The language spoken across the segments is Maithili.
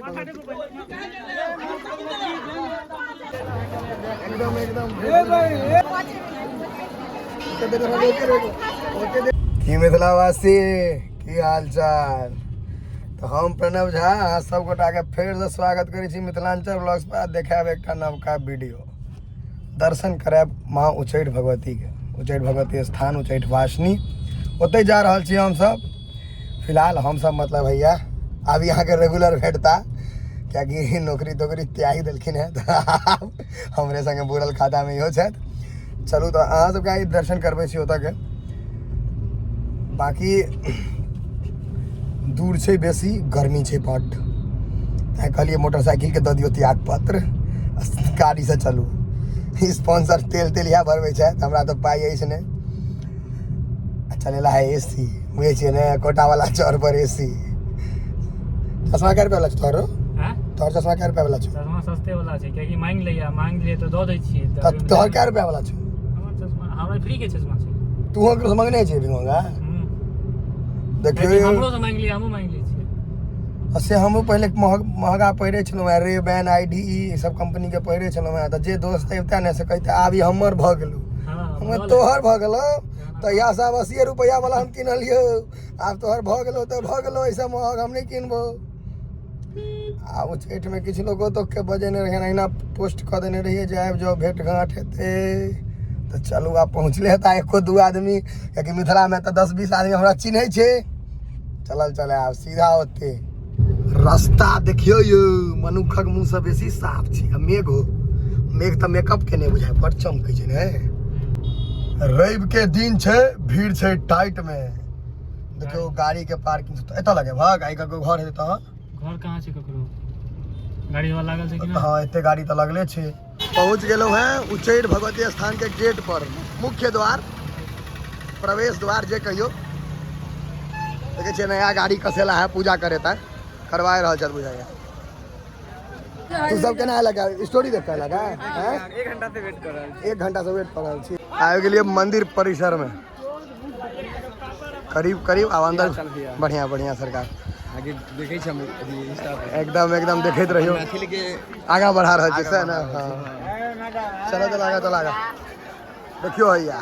एकदम एकदम। की मिथिलावासी, की हाल चाल? तऽ हम प्रणव झा अहाँ सब गोटाके फेरसँ स्वागत करै छी मिथिलाञ्चल ब्लॉग्स पर। देखायब एकटा नवका वीडियो, दर्शन करायब माँ उच्चैठ भगवतीके, उच्चैठ भगवती स्थान उच्चैठ वासिनी, ओतहि जा रहल छी हमसब। फिलहाल हमसब मतलब हैया अभी अहाँके रेगुलर भेटता, कियाकि नौकरी तोकरी त्यागि देलखिन हेँ, तऽ आब हमरे संगे बुड़ल खातामे इहो छथि। चलू तऽ अहाँ सबके आइ दर्शन करबै छी ओतऽके। बाँकी दूर छै बेसी, गर्मी छै बड्ड, तैँ कहलियै मोटरसाइकिलके दऽ दियौ त्याग पत्र, गाड़ीसँ चलू। स्पॉन्सर तेल तेल इएह भरबै छथि, हमरा तऽ पाइ अछि नहि। चलेला है ए सी, बुझै छियै ने, कोटावला चौर पर ए सी। चश्मा कै रुपया वाला छौ तोहरो? तोहर चश्मा कै रुपया वाला छौ? चश्मा सस्ते वाला छै, कियाकि मांगि लैया, मांगि लियै तऽ दऽ दै छियै। तऽ तोहर कै रुपया वाला छौ? हमर चश्मा हमरा फ्री के चश्मा छै। तू ककरो से मंगने छै भिंगोगा? देखियौ, हमरो से मांगि लियै, हमहूँ मांगि लै छियै। आ से हमहूँ पहिले महग महगा पहिरै छलहुँ हेँ, Ray Ban I D E सब कम्पनीके पहिरै छलहुँ हेँ, तऽ जे दोस्त अबिते ने से कहिते आब ई हमर भऽ गेलौ। हम तोहर भऽ गेलौ तहिया से आब 80 रुपैआ वाला हम किनलियौ, आब तोहर भऽ गेलौ तऽ भऽ गेलौ, एहिसँ महग हम नहि किनबौ। आ उच्चैठमे किछु लोको तोकके बजेने रहियनि, अहिना पोस्ट कऽ देने रहियै जे आबि जाउ, भेट घाँट हेतै। तऽ चलू आब पहुँचले हेता एको दू आदमी, कियाकि मिथिलामे तऽ 10-20 आदमी हमरा चिन्है छै। चलल चले आब सीधा ओते। रास्ता देखियौ यौ, मनुखक मुँहसँ बेसी साफ छै। आ मेघ हो, मेघ तऽ मेकअप केने बुझाइ, बड़ चमकै छै ने। रवि के दिन छै, भीड़ छै टाइट में। देखियौ गाड़ी के पार्किंग एतऽ लगेबहक, आइ ककरो घर हेतै तहन। घर कहाँ छै ककरो? गाड़ी वाला लागल छै कि ना? हाँ, एते गाड़ी तऽ लगले छै। पहुँच गेलहुँ हैं उच्चैठ भगवती स्थान के गेट पर, मुख्य द्वार, प्रवेश द्वार जे कहियो। देखै छियै नया गाड़ी कसेला है, पूजा करे तक करवा रहल छथि बुझाइया। तू सब केना आयल है? स्टोरी देख के आयल है? एक घंटा से वेट कर रहल छी। एक घंटा से वेट कर रहल छी। आबि गेलियै मंदिर परिसर में करीब करीब। आब अंदर। बढ़िया बढ़िया सरकार। आगे देखै छी हम अथी इंस्टा पर। एकदम एकदम देखैत रहियौ। मैथिल के आगाँ बढ़ा रहल छी सएह ने? हाँ, चलो चलो, आगाँ चलो, आगाँ। देखियौ हैया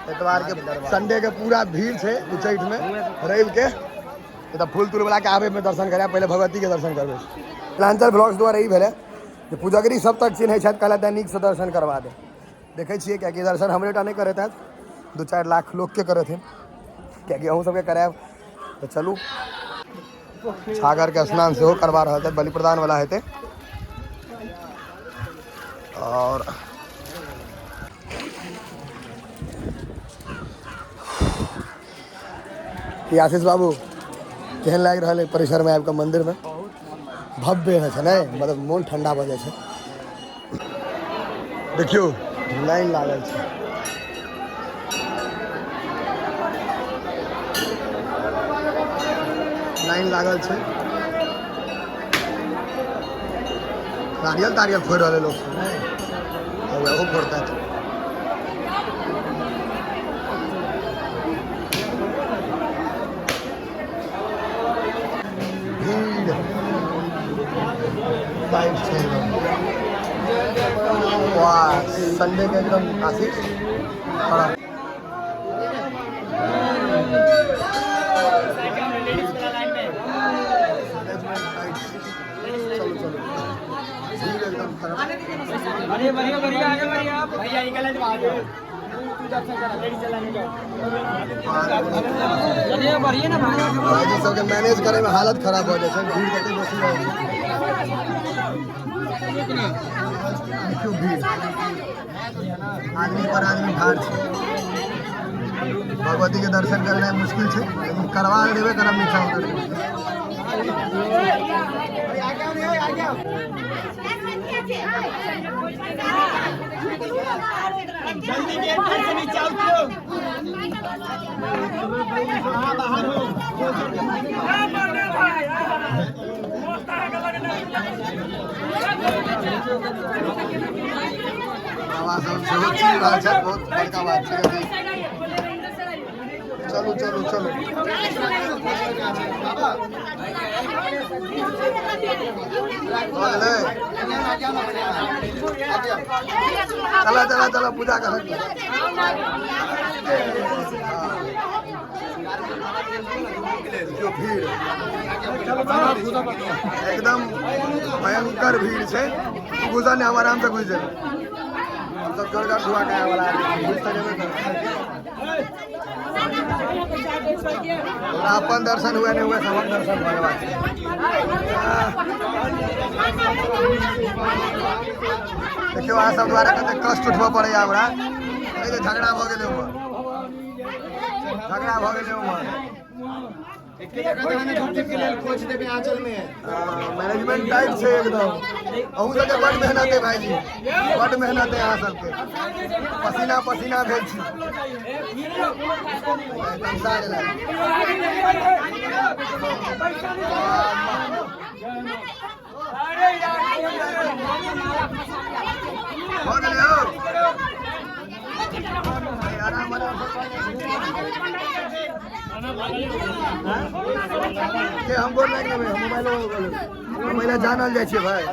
एतवार के संडे के पूरा भीड़ छै उच्चैठ में रवि के। तऽ फूल तूल वाला के आबे में दर्शन करे, पहिले भगवती के दर्शन करबै। मिथिलाञ्चल ब्लॉग्स द्वारा ई भेलै जे पुजगरी सब तक चिन्है छथि, कहलथि नीकसँ दर्शन करवा दे। देखै छियै, कियाकि दर्शन हमरे टा नहि करैत हैत, 2-4 लाख लोकके करथिन, कियाकि अहूँ सबके करायब। तऽ चलू, छागरके स्नान सेहो करवा रहल छथि, बलि प्रदान वाला हेतै। और की आशीष बाबू, केहन लागि रहल है परिसरमे आबि कऽ? मन्दिरमे भव्य होइ छै ने, मतलब मोन ठंडा भऽ जाइ छै। देखियौ लाइन लागल छै। लाइन लागल छै, नारियल तारियल फोड़ि रहल है लोक सब ने, ओहो फोड़ता। भीड़ टाइट छै एकदम। वाह, संडे के एकदम आशीष बड़ा। चलो चलो, भीड़ एकदम खराब। बढ़िया बढ़िया बढ़िया, आगे बढ़िए आप भैया, ये गलत बात है। चलिए, बढ़िए ना भाई। भाईजी सबके मैनेज करे में हालत खराब हो जाइ छै, भीड़ कते बेसी रहै छै। देखियौ भीड़, आदमी पर आदमी ठाढ़ छै। भगवती के दर्शन करनाइ मुश्किल छै, लेकिन करवा देबे करब नीचा उतर के। जल्दी गेट पर से नीचे उतरो, बाहर हो। बाबा सब सेहो चिन्ह रहल छथि, बहुत बड़का बात छै। चलू चलू चलू। चला चला चला पूजा कर। जो भीड़ एकदम भयंकर भीड़ है, घुसा नहीं, हम आराम से घुस जाए, हम सब जोरदार धुआ के आए वाला घुस तो जेबे करबै। अपन दर्शन हुए नहीं हुए, सबक दर्शन भऽ जेबाक छै। देखियौ अहाँ सब द्वारा कते कष्ट उठबऽ पड़ैया हमरा। झगड़ा भऽ गेलै उम्हर, झगड़ा भऽ गेलै उम्हर। मैनेजमेंट टाइट छै एकदम। अहूँ सबके बड मेहनत है भाईजी, बड मेहनत है अहाँ सबके, पसीना पसीना भेल छी। भऽ गेलै हौ। आराम आराम के हम गोर लागि लेबै, हम मोबाइलो मोबाइल जानल जाइ छियै भाई।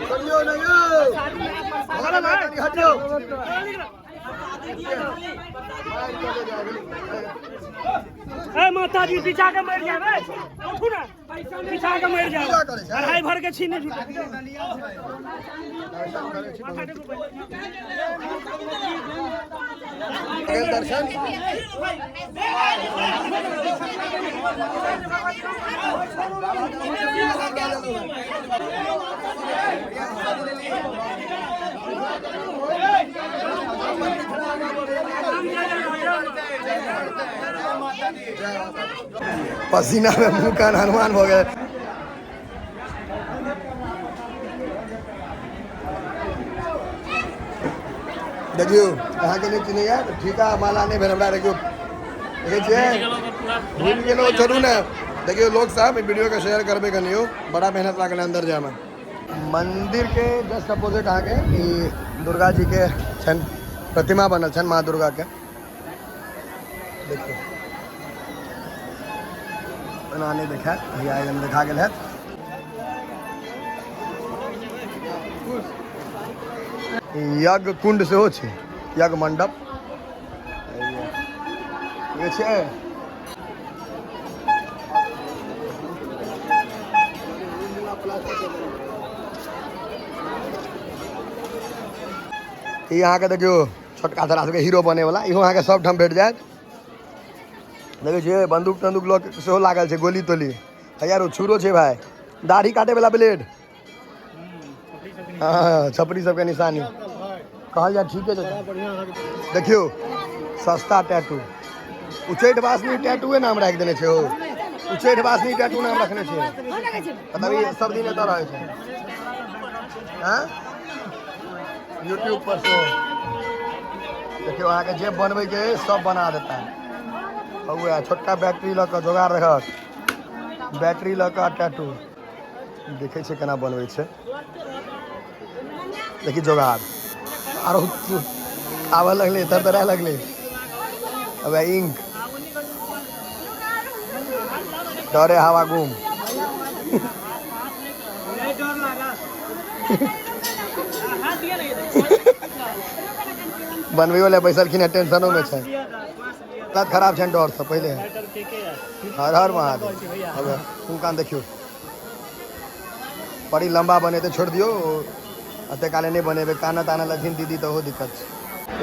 सुनियो नहीं यौ, हटियो। ए माता जी पीछा के मर जाए, उठू ना, पीछा के मर जाए, अढ़ाई भर के छीने झूठे। दर्शन पसीना में मुँह कान हनुमान भऽ गेल। देखियौ अहाँके नहि चिन्हैया तऽ ठीका माला नहि भेल हमरा। देखियौ देखै छियै भूलि गेलहुँ, चलू ने। देखियौ लोक सब वीडियो के शेयर करबै कनियो, बड़ा मेहनत लागल अंदर जायमे। मंदिर के जस्ट अपोजिट अहाँके ई दुर्गा जी के छनि प्रतिमा बनल छनि माँ दुर्गा के। देखियौ एना नहि देखायत, भैया एहन देखा गेल हैत। यज्ञ कुंड सेहो छै, यज्ञ मंडप ये छै। ई अहाँके देखियौ छोटका धरा सबके हीरो बने वाला, इहो अहाँके सब ठाम भेट जायत। देखै छियै बंदूक तंदूक लऽ के सेहो लागल छै, गोली तोली। यार ओ छुरो छै भाई, दाढ़ी काटे वाला ब्लेड। हाँ छपरी सबके निशानी कहल जाय ठीके छै। देखियौ सस्ता टैटू, उच्चैठ वासनी टैटूए नाम राखि देने छै ओ, उच्चैठ वासनी टैटू नाम रखने छै। मतलब ई सब दिन एतऽ रहै छै। हाँ यूट्यूब पर सेहो देखियौ अहाँके जे बनबैके सब बना देता। उएह छोटका बैटरी लऽ कऽ जोगाड़ रखत, बैटरी लऽ कऽ टैटू देखै छै केना बनबै छै। देखी जोगाड़ आरो आबऽ लगलै, थरथराए लगलै। अब इंक डरे हवा गुम। बनबै वाला बैसलखिन हँ, टेंशनो में छै, हालत खराब छै डर से पहिले। हर हर महादेव। अब कान देखियौ बड़ी लंबा बनेतै, छोड़ि दियौ एते काले नहि बनेबै, कानऽ तानऽ लगथिन दीदी तऽ ओहो दिक्कत छै।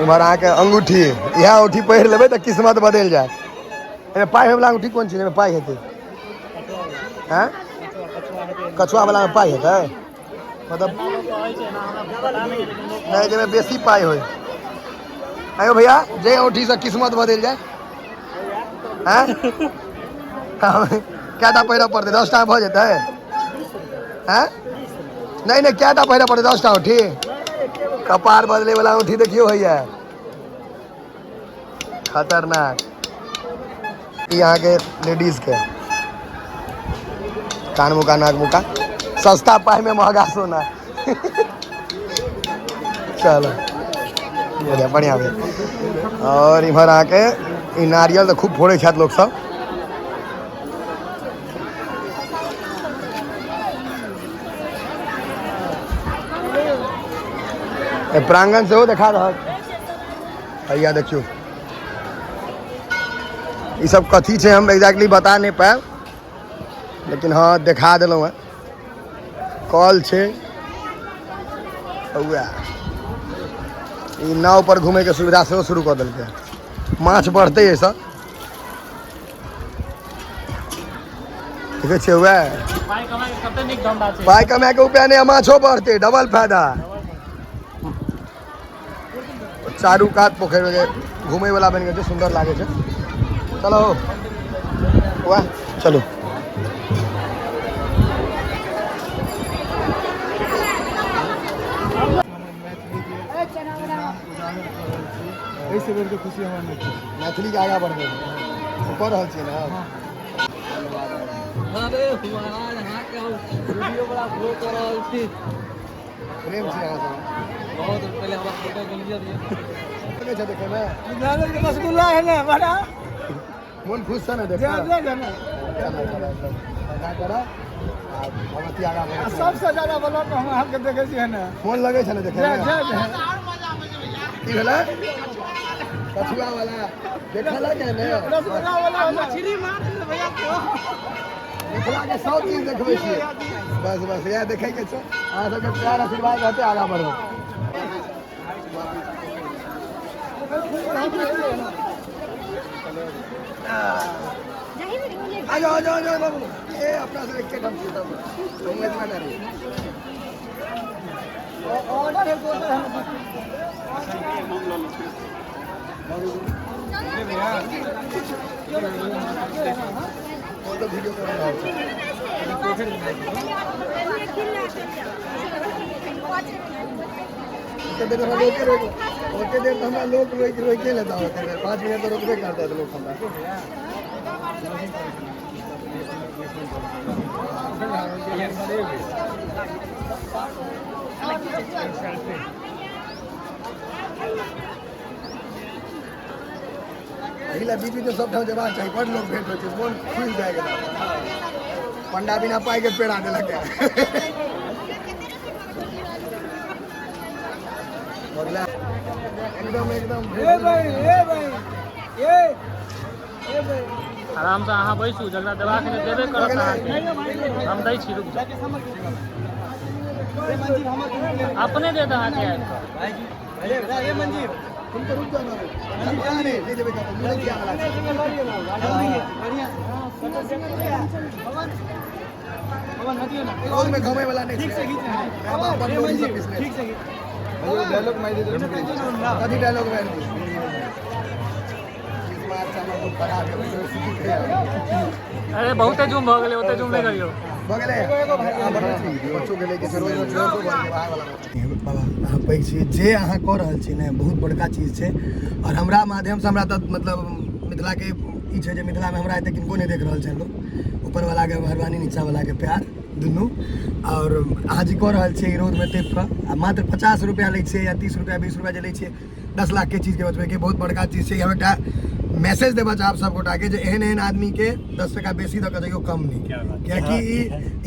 इम्हर अहाँके अंगूठी, इएह अंगूठी पहिर लेबै तऽ किस्मत बदलि जायत। एहिमे पाइ होइवला अंगूठी कोन चीज, एहिमे पाइ हेतै? हँ कछुआ वाला में पाइ हेतै? मतलब नहीं, जाहिमे बेसी पाइ होइ। आयो भैया, जे अंगूठी से किस्मत बदलि जाय। हँ कएटा पहिरऽ पड़तै? 10 टा भऽ जेतै? हँ नहीं नहीं, कएटा पहिरऽ पड़तै? 10 टा अंगूठी। कपार बदले वाला अंगूठी देखियो होइया खतरनाक। ई अहाँके लेडीजके कान मुका नाक मुका, सस्ता पाइमे महगा सोना। चलो बढ़िया बढ़िया भेल। और इम्हर अहाँके ई नारियल तऽ खूब फोड़ै छथि लोकसब। प्रांगण सेहो देखा रहल। हैया देखियौ ई सब कथी छै, हम एग्जैक्टली बता नहि पायब, लेकिन हाँ देखा देलहुँ हेँ। कल छै, उएह ई नाव पर घूमैके सुविधा सेहो शुरू कऽ देलकै। माछ बढ़तै एहिसँ, देखै छियै उएह पाइ कमाइ के कते नीक धंधा छै। पाइ कमाए के उपाय नहि, माछो बढ़तै, डबल फायदा। चारू कात पोखरि घूमे वाला बनि गेल छै, सुंदर लागे छै। चलो वाह, चलू। एहिसँ बढ़िके खुशी हमरा नहि छै। मैथिली के आगाँ बढ़बै कऽ रहल छियै ने। अरे महाराज, अहाँके हम वीडियो बड़ा फ्लो कऽ रहल छी। प्रेम छै अहाँ सब बहुत पहिले हमरा फोटो गेलियै। लगै छै देखैमे रसगुल्ला है ने बड़ा मोन खुश छै ने देख। जय जय जय। चलो चलो चलो, करऽ आ भगवती आगाँ बढ़ै। सबसँ ज्यादा ब्लॉग हम अहाँके देखै छियै ने। मोन लगै छै ने देखैमे? जय जय जय। की भेलै? कछुआ वाला देखलक है ने? रसगुल्ला वाला मछली मार भैया। मिथिला के सब चीज देखबै छियै। बस बस, इएह देखैके छै। अहाँ सबके प्यार आशीर्वाद रहतै, आगाँ बढ़बै। आ जाओ, आ जाओ, आ जाओ बाबू। ए अपना सब एके ठाम छियै सब, हम एतबा डरे। ऑर्डर है तो है। ओ तऽ वीडियो कर रहल छै। ओते देर हमरा लोके रोक, ओते देर तऽ हमरा लोक रोकि रोकिए लेता। ओते देर 5 मिनट तऽ रोकबे करतै लोक हमरा। एहि लए बीच बीचमे सब ठाम जेबाक चाही, बड़ लोक भेंट होइ छै, मोन खुलि जाइ गेल। पंडा बिना पाइ के पेड़ा देलक है। बगला एकदम एकदम। ए भाई, ए भाई, ए ए भाई। आरामसँ अहाँ बैसू, जकरा देबाक है देबे करत अहाँके। हम दै छी, रुक जाउ। अपने देत अहाँके आबि कऽ। तुम तो रुक जाओ ना, नहीं नहीं देबे का मुझे किया वाला छै। रोड में घूमे वाला नहीं। ठीक से खींच, ठीक से। डायलॉग मारि दे। कथी डायलॉग मारि दी? इस बार चलो बहुत खराब है, वैसे सीख गया। अरे बहुते जूम भऽ गेलै, ओते जूम नहि करियौ। भऽ गेलै। बच्चो के लेके रोज रोज बाबा, अहाँ पैघ छी, जे अहाँ कऽ रहल छी ने बहुत बड़का चीज छै। आओर हमरा माध्यमसँ हमरा तऽ मतलब मिथिलाके ई छै जे मिथिलामे हमरा एते किनको नहि देख रहल छै लोक। ऊपरवलाके मेहरबानी, नीचाँवलाके प्यार, दुनू। आओर अहाँ जे कऽ रहल छियै ई रौदमे तपि कऽ आ मात्र 50 रुपैआ लै छियै या 30 रुपैआ, 20 रुपैआ जे लै छियै, 10 लाखके चीजके बचबैके बहुत बड़का चीज छै। ई हम एकटा मैसेज देबऽ चाहब सब गोटाके जे एहन एहन आदमीके 10 टका बेसी दऽ कऽ जइयौ, कम नहि, कियाकि ई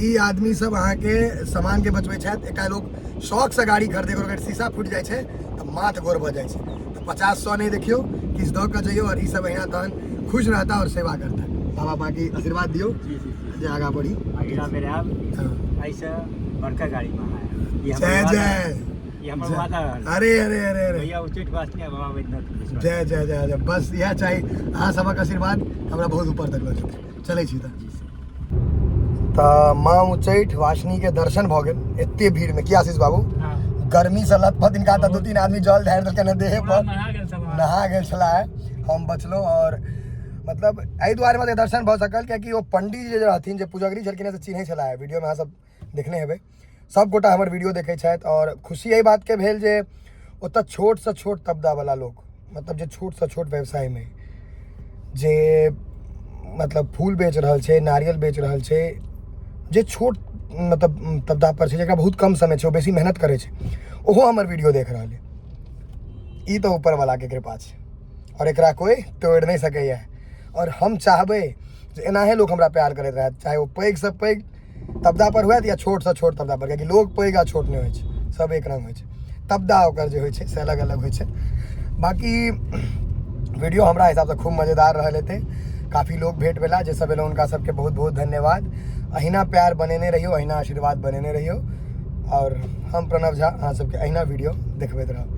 ई आदमी सब अहाँके सामानके बचबै छथि। एकटा लोक शौकसँ गाड़ी खरीदे, ओकर शीशा फूटि जाइ छै तऽ माथ गोर भऽ जाइ छै। तऽ 50 100 नहि देखियौ, किछु दऽ कऽ जइयौ। आओर ई सब अहिना तहन खुश रहता आओर सेवा करता। बाबा, बाँकी आशीर्वाद दियौ जे आगाँ बढ़ी। अगिला बेर आयब, एहिसँ बड़का गाड़ीमे आयब। ई हमर जय वादा। जय। ई हमर वादा रहल। अरे अरे अरे अरे। भैया उच्चैठ वासिनी बाबा बैद्यनाथ विश्वास। जय जय जय जय। बस इएह चाही, अहाँ सबक आशीर्वाद हमरा बहुत ऊपर तक लऽ जेतै। चलै छी तऽ। तऽ माँ उच्चैठ वासिनी के दर्शन भऽ गेल एते भीड़ में। की आशीष बाबू? हँ। गर्मी से लथपथ इनका तऽ दू तीन आदमी जल ढारि देलकै देहे पर। नहा गेल छलहुँ। नहा गेल छलाह, हम बचलहुँ। आओर मतलब एहि दुआरे मतलब दर्शन भऽ सकल कियाकि ओ पंडित जे रहथिन, जे पुजगरी छलखिन से चिन्है छलाह। वीडियोमे अहाँ सब देखने हेबै, सब गोटा हमर वीडियो देखै छथि। आओर खुशी एहि बातके भेल जे ओतऽ छोटसँ छोट तबदावला लोक, मतलब जे छोटसँ छोट व्यवसायमे जे मतलब फूल बेच रहल छै, नारियल बेच रहल छै, जे छोट मतलब तबदा पर छै, जकरा बहुत कम समय छै, ओ बेसी मेहनत करै छै, ओहो हमर वीडियो देख रहल है। ई तऽ ऊपरवलाके कृपा छै आओर एकरा कोइ तोड़ि नहि सकैए। आओर हम चाहबै जे एनाहे लोक हमरा प्यार करैत रहत, चाहे ओ पैघसँ पैघ तबदा पर हुए या छोटसँ छोट तबदा पर, कियाकि लोक पैघ आ छोट नहि होइ छै, सब एक रंग होइ छै। तबदा ओकर जे होइ छै से अलग अलग होइ छै। बाँकी वीडियो हमरा हिसाबसँ खूब मजेदार रहल हेतै। काफी लोग भेंट भेला, जे सब एलहुँ हुनका सबके बहुत बहुत धन्यवाद। अहिना प्यार बनेने रहियौ, अहिना आशीर्वाद बनेने रहियौ। आओर हम प्रणव झा अहाँ सबके अहिना वीडियो देखबैत रहब।